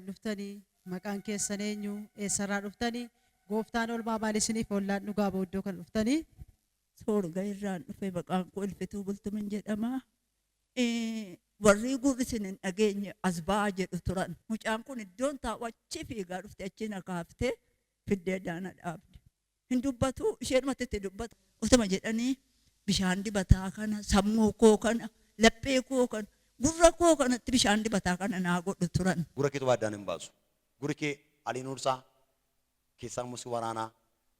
Dhuftanii? Maqaan keessan eenyu? Eessarraa dhuftanii? Gooftaan olmaa maal isiniif ollaan dhugaa ba'u iddoo kana dhuftanii? Soorga irraan dhufe, maqaan koo Ilfituu Bultumin jedhama. Warri gurri isin hin dhageenye as ba'aa jedhu turan. Mucaan kun iddoon taa'u achi fiigaa dhufte, achi na kaaftee fiddee daana dhaabde. Hin dubbatu, isheenumatti itti dubbata. Utuma jedhanii bishaan dibataa kana sammuu koo kana, laphee koo kana, gurra koo kanatti bishaan dibataa kana naa godhu turan. Gurra keetu addaan hin baasu. Gurri kee Alii Nuursaa keessaa immoo si waraanaa.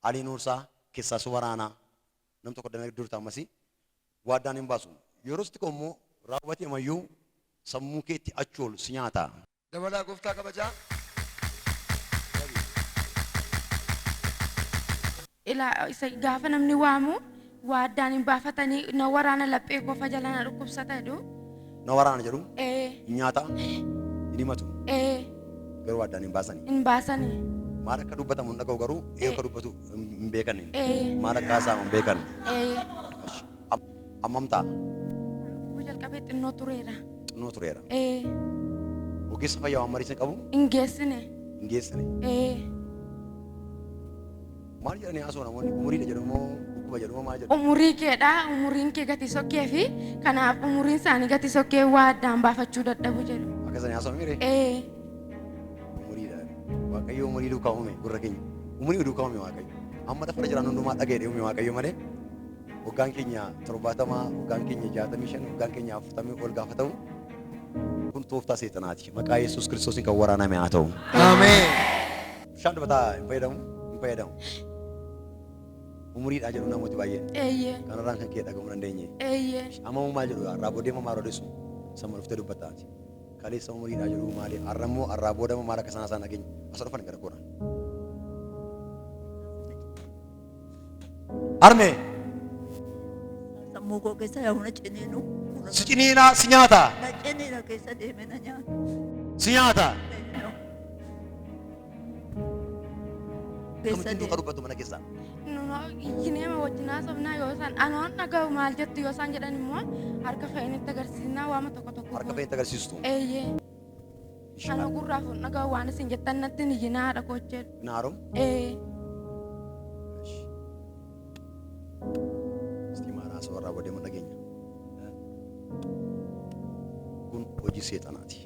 Alii Nuursaa keessaa si waraanaa. Nam tokko dana durta ammasii waa addaan hin baasu. Yeroo sitti ka'u immoo raawwatee mayyuu sammuu keetti achi ol si nyaata. Dabalaa gooftaa kabajaa. Ilaa isa gaafa namni waamu waa addaan hin baafatanii, na waraana, laphee kofa jala na dhukkubsata jedhu. Na waraana jedhu. Ee. Hin nyaata. Hin himatu. Ee. Garuu addaan hin baasani. Hin baasanii. Maal akka dubbatamu hin dhaga'u, garuu eenyu akka dubbatu hin beekan. Ee. Maal akka haasa'amu hin beekan. Ee. Ammam ta'a? Dhukkubuu jalqabee xinnoo tureera. Xinnoo tureera. Ee. Ogeessa fayyaa waan mariisin qabu? Hin geessine. Hin geessine. Ee. Maal jedhanii haasa'u namoonni? Umuriidha jedhu moo dhukkuba jedhu moo maal jedhu? Umurii keedha, umuriin kee gati sokkee fi kanaaf umuriin isaanii gati sokkee waa addaan baafachuu dadhabu jedhu. Akkasanii haasa'u miire? Ee. Umuriidha. Waaqayyo umurii duukaa uume gurra keenya. Umurii duukaa uume Waaqayyo. Amma lafa irra jiran hundumaa dhaga'ee uume Waaqayyo malee waggaan keenya 70, waggaan keenya 65, waggaan keenya 40 ol gaafa ta'u kun tooftaa seexanaati. Maqaa Yesuus Kiristoosiin kan waraaname haa ta'u. Ameen. Bishaan dibataa hin fayyadamu? Hin fayyadamu. Umuriidha jedhu namooti baay'een. Eeyyee. Kanarraan kan ka'e dhaga'uu dandeenye. Eeyyee. Amma maal jedhu? Har'aa booddee maal odeessu? Sama dhuftee dubbattaati. Kaleessa umuriidha jedhu maali? Har'a immoo, har'aa booda immoo maal akka isaan haasa'an dhageenya. As dhufan gara koodhaan. Harmee. Sammuu koo keessa yaa'u na ciniinu. Si ciniinaa, si nyaata. Na ciniina, keessa deeme na nyaata. Si nyaata. Keessa Kamittiin duukaa deeme. dubbatu mana keessaa? Iyyineema wajjin haasofnaa, yoo isaan anoon dhaga'u maal jettu yoo isaan jedhan immoo harka fe'initti agarsiisnaa, waama tokko tokko. Harka fe'initti agarsiistu. Eeyyee. Anoo gurraaf hin dhaga'u, waan isin jettan natti hin iyyinaa haadha koo jedhu. Naarom. Ee. Istii maal haasa'u har'aa booddee immoo dhageenya. Kun hojii seexanaati.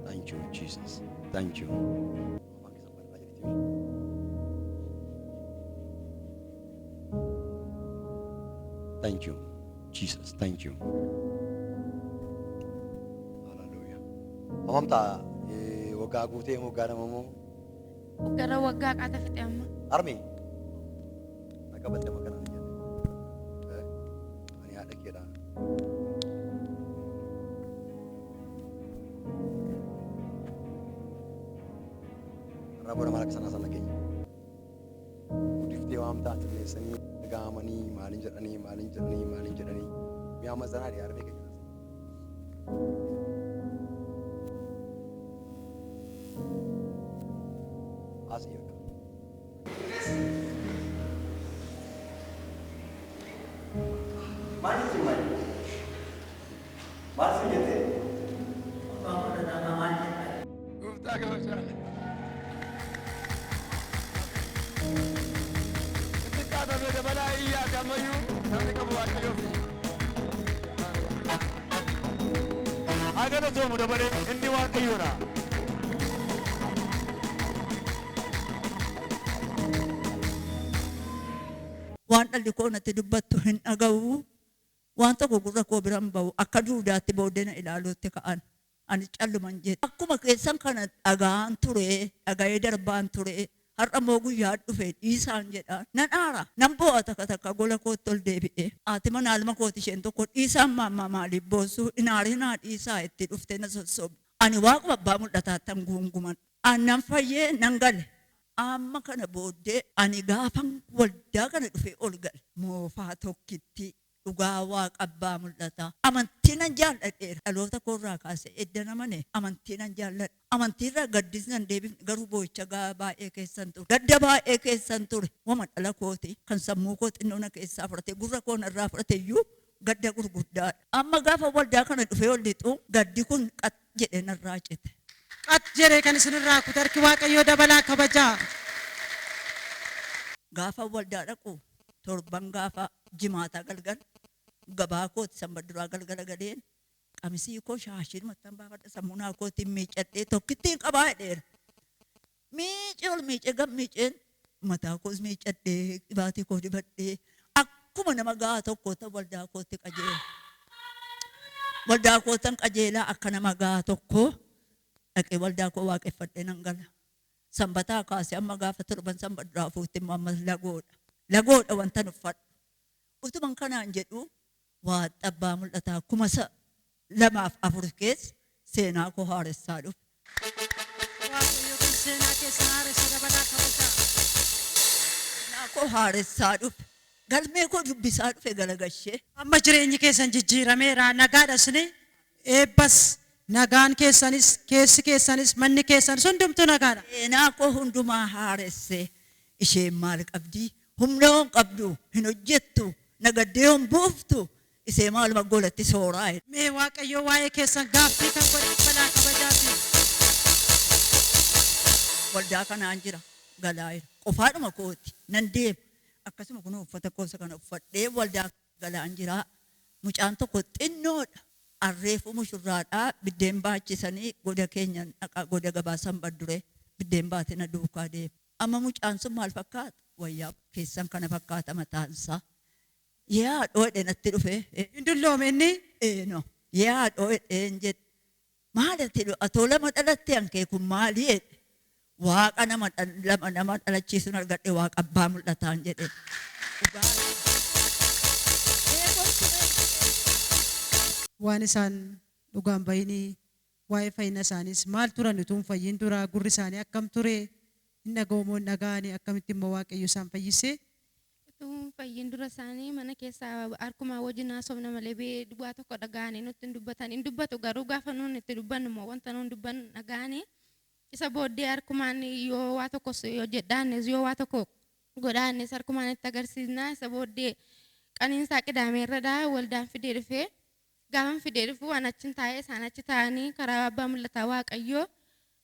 Thank you, Jesus. Thank you. Afaan keessan bal'aa jedhiti. Thank you, Jesus. Thank you. Hallelujah. Hammam ta'a? Waggaa guutee moo waggaa 2 moo? Gara waggaa qaata fixe amma. Armi. Na qabatte amma kanaan jenne. Ani haadha keedha. Irraa booda maal akka sanaa sana keenya. Guddiftee waamtaa xinneessanii dhaga'amanii maaliin jedhanii maaliin jedhanii maaliin jedhanii mi'a mazanaa dhiyaarmee keenya. Asii bakka. Maal jechuun maal? Maal sin jettee? Gooftaa kabajaa. Xixiqqaatamee dabalaa iyyaate ammayyuu namni qabu Waaqayyoof. Haa galatoomu dabalee, inni Waaqayyoodha. Waan dhalli koo natti dubbattu hin dhaga'u. Waan tokko gurra koo biran ba'u, akka duudaatti booddee na ilaaluutti ka'an. Ani calluman jedhe. Akkuma keessan kana dhaga'aan ture, dhaga'ee darbaan ture. Har'a immoo guyyaa dhufe dhiisaan jedha. Nan aara, nan boo'a, takka takka gola kootti ol deebi'e. Haati mana alma kooti isheen tokko, "Dhiisaan maammaa, maaliif boossu? Hin aarinaa, dhiisaa," itti dhuftee na sossobde. Ani waaquma abbaa mul'ataattan guunguman. An nan fayyee nan gale. Amma kana booddee ani gaafan waldaa kana dhufee ol gale moofaa tokkitti dhugaa waaqa abbaa mul'ata. Amantii nan jaalladheera. Dhaloota koorraa kaasee edda namane amantii nan jaalladha. Amantiirraa gaddis nan deebifne garuu boo'icha baay'ee keessan ture. Gadda baay'ee keessan ture. Wama dhala kooti kan sammuu koo xinnoo na keessaa fudhate gurra koo narraa fudhate iyyuu gadda gurguddaadha. Amma gaafa waldaa kana dhufee ol lixu gaddi kun qat jedhee narraa cite. Qat jedhee kan isinirraa kute harki Waaqayyoo dabalaa kabajaa. Gaafa waldaa dhaqu torban gaafa jimaataa galgal gabaa kooti sanbata duraa galgala galeen qamisii koo shaashii mattan baafadha sammunaa kootiin miicadhee tokkittiin qabaa jedheera. Miicee ol miicee gam miiceen mataa koos miicadhee dhibaatii koo dibadhee akkuma nama gahaa tokko ta'u waldaa kootti qajeela. Waldaa kootan qajeelaa akka nama gahaa tokko dhaqee waldaa koo waaqeffadhee nan gala. Sanbataa kaasee amma gaafa torban sanbata duraa fuutti immoo ammas lagoodha. Lagoodha wanta uffadhu. Utuman kanaan jedhu waa abbaa mul'ataa 2004 keessa seenaa koo haaressaa dhufe. Waaqayyo kan seenaa keessan haaressa dabalaa kabajaa. Seenaa koo haaressaa dhufe. Galmee koo dubbisaa dhufe galagashee. Amma jireenyi keessan jijjiirameera nagaadha isini eebbas nagaan keessanis keessi keessanis manni keessanis hundumtuu nagaadha. Seenaa koo hundumaa haaresse isheen maal qabdi? Humna hin qabdu, hin hojjettu, nagaddee hin buuftu. Isee maaluma golatti sooraa jedhe. Mee Waaqayyo waa'ee keessan gaaffii kan godhe dabalaa kabajaati. Waldaa kanaan jira galaa jira. Qofaadhuma kooti nan deema. Akkasuma kun uffata koosa kana uffadhee waldaa galaan jira. Mucaan tokko xinnoodha. Arreefu mushurraadhaa biddeen baachisanii goda keenyan dhaqaa goda gabaa sanbata duree biddeen baatee na duukaa deema. Amma mucaan sun maal fakkaata? Wayyaa keessan kana fakkaata mataansaa. Yaa dhoodhe natti dhufe. Hin dulloome inni Eenoo yaa dhoodheen jedhe. Maal ati atoo lama dhalatte hankee kun maali jedhe. Waaqa nama lama nama dhalachiisuun argadhe waaqa abbaa mul'ataan jedhe. Dhugaa. Waan isaan dhugaan bayinii waa'ee fayyina isaaniis maal turan utuu hin fayyin dura gurri isaanii akkam ture hin dhaga'umoo hin dhaga'anii akkamitti immoo Waaqayyo isaan fayyise. Utuu fayyin dura isaanii mana keessaa harkumaa wajjin haasofna malee bee waa tokko dhaga'anii nutti hin dubbatan. Hin dubbatu garuu gaafa nuun itti dubbannu immoo wanta nuun dubbannu dhaga'anii isa booddee harkumaan yoo waa tokko yoo jedhaannes yoo waa tokko godhaannes harkumaan itti agarsiisna. Isa booddee qaniinsaa qidaameerradha waldaan fidee dhufee gaafan fidee dhufu waan achiin taa'ee isaan achi taa'anii karaa abbaa mul'ataa Waaqayyoo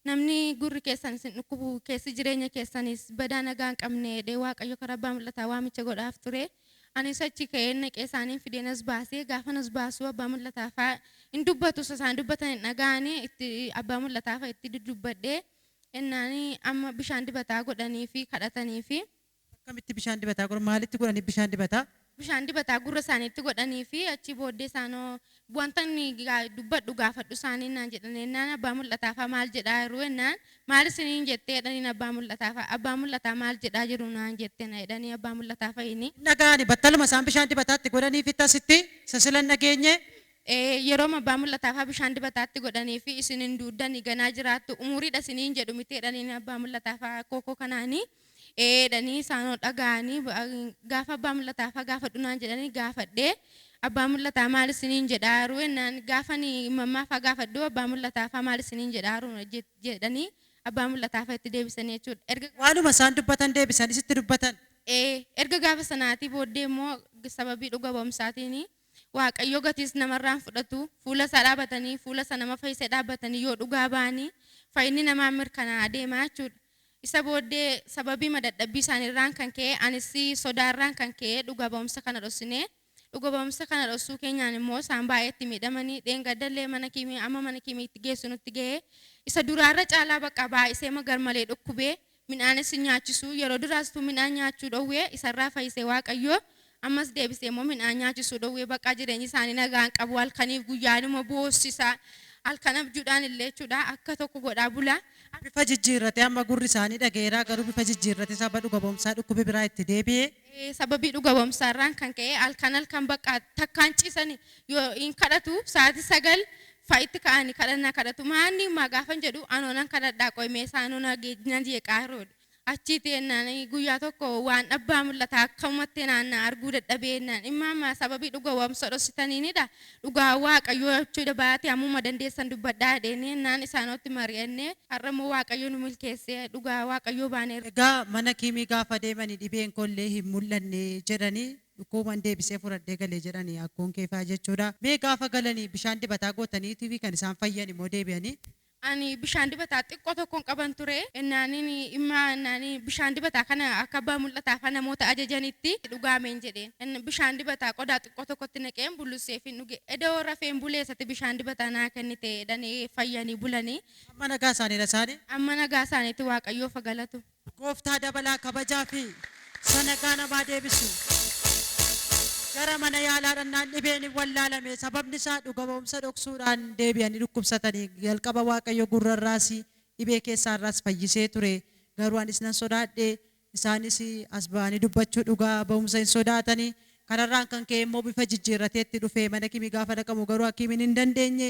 namni gurri keessan isin dhukkubu keessi jireenya keessanis badaa nagaa hin qabne jedhee Waaqayyo karaa abbaa mul'ataa waamicha godhaaf ture. Anis achi ka'ee naqee isaanii fideen as baasee gaafa as baasuu abbaa mul'ataa fa'aa hin dubbatu isaan dubbatan hin dhaga'anii itti abbaa mul'ataa fa'aa itti dudubbadhee innaani amma bishaan dibataa godhanii fi kadhatanii fi Akkamitti bishaan dibataa godhan maalitti godhanii bishaan dibataa? Bishaan dibataa gurra isaaniitti godhanii fi achi booddee isaanoo wanta inni dubbadhu gaafadhu isaanii naan jedhan ennaan abbaa mul'ataa fa'aa maal jedhaa jiru ennaan maal isiniin jettee jedhaniin abbaa mul'ataa fa'aa abbaa mul'ataa maal jedhaa jiru naan jette na jedhanii abbaa mul'ataa fa'ini. Hin dhaga'anii battaluma isaan bishaan dibataatti godhanii fi tasitti sasilan dhageenye. Yeroo abbaa mul'ataa fa'aa bishaan dibataatti godhanii fi isin hin duuddanii ganaa jiraattu umuriidha isiniin jedhu miti jedhaniin abbaa mul'ataa fa'aa kookoo kanaanii. Jedhanii isaanoo dhaga'anii gaafa abbaa mul'ataa fa'aa gaafadhu naan jedhanii gaafadhee abbaa mul'ataa maal isiniin jedhaa jiru jennaan gaafa ni mammaa fa'aa gaafadhu abbaa mul'ataa fa'aa maal isiniin jedhaa jiru jedhanii abbaa mul'ataa fa'aa itti deebisanii jechuudha. Erga Waanuma isaan dubbatan deebisan isitti dubbatan. Erga gaafa sanaatii booddee immoo sababii dhuga ba'umsaatiin Waaqayyo gatiis namarraan fudhatu fuula isaa dhaabatanii fuula isa nama fayyisee dhaabbatanii yoo dhugaa ba'anii fayyinni namaa mirkanaa'aa deemaa jechuudha. Isa booddee sababii madadhabbii isaaniirraan kan ka'e anis sodaarraan kan ka'e dhuga ba'umsa kana dhoksine dhuga ba'umsa kana dhoksuu keenyaan immoo isaan baay'eetti miidhamanii dheengadallee mana kiimii amma mana kiimiitti geessu nutti ga'e isa duraarra caalaa bakka baay'isee magar malee dhukkubee midhaanis nyaachisuu yeroo duraas midhaan nyaachuu dhowwee isarraa fayyisee Waaqayyo ammas deebisee immoo midhaan nyaachisuu dhowwee bakka jireenyi isaanii nagaan qabu halkaniif guyyaanuma boossisaa halkan abjuudhaan illee jechuudha akka tokko godhaa bula. Bifa jijjiirrate amma gurri isaanii dhaga'eeraa garuu bifa jijjiirrate sababa dhuga ba'umsaa dhukkubi biraa itti deebi'ee. Sababii dhuga ba'umsaarraan kan ka'e halkan halkan bakka takkaan ciisanii yoo hin kadhatu sa'aatii 9 fa'itti ka'anii kadhannaa kadhatu maanni maa gaafan jedhu anoonan kadhadhaa qo'imee isaanoo na jeeqaa jiru. Achiiti jennaan guyyaa tokko waan dhabbaa mul'ata akkamumatti naannaa arguu dadhabee jennaan dhimma amma sababii dhuga wamsa dhoksitaniinidha. Dhugaa Waaqayyoo jechuudha baate ammuma dandeessan dubbadhaa jedheenii jennaan isaanootti mari'annee har'a immoo Waaqayyo nu milkeessee dhugaa Waaqayyoo baaneerra. Egaa mana kiimii gaafa deemanii dhibeen koollee hin mul'anne jedhanii dhukkuban deebisee fudhadhee galee jedhanii akkoon keefaa jechuudha. Mee gaafa galanii bishaan dibataa gootanii TV kan isaan fayyan immoo deebi'anii. Ani bishaan dibataa xiqqoo tokkoon qaban ture. Innaaniin dhimma innaanii bishaan dibataa kana akka abbaa mul'ataa fa namoota ajajanitti dhugaameen jedheen. Inni bishaan dibataa qodaa xiqqoo tokkotti naqeen bullusseef hin dhuge. Edoo rafeen buleessatti bishaan dibataa naa kennite jedhanii fayyanii bulanii. Amma nagaa isaaniidha isaanii. Amma nagaa isaaniitti Waaqayyoof haa galatu. Gooftaa dabalaa kabajaa fi sanagaa namaa deebisu. Gara mana yaalaa dhannaan dhibeen hin wallaalame. Sababni isaa dhuga ba'umsa dhoksuudhaan deebi'anii dhukkubsatanii jalqaba Waaqayyo gurrarraas dhibee keessaarraas fayyisee ture. Garuu anis nan sodaadhe isaanis as ba'anii dubbachuu dhugaa ba'umsa hin sodaatanii. Kanarraan kan ka'e immoo bifa jijjiirrateetti dhufe mana kimii gaafa dhaqamu garuu hakiimiin hin dandeenye.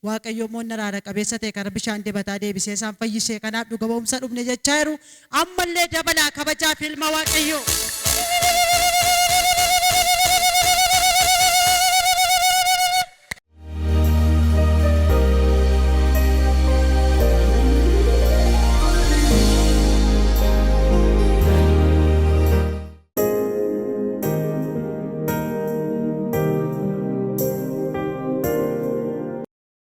Waaqayyo immoo inni araara qabeessa ta'e karaa bishaan dibataa deebisee isaan fayyise. Kanaaf dhuga ba'umsa dhufne jechaa jiru. Ammallee dabalaa kabajaa fi ilma Waaqayyoo.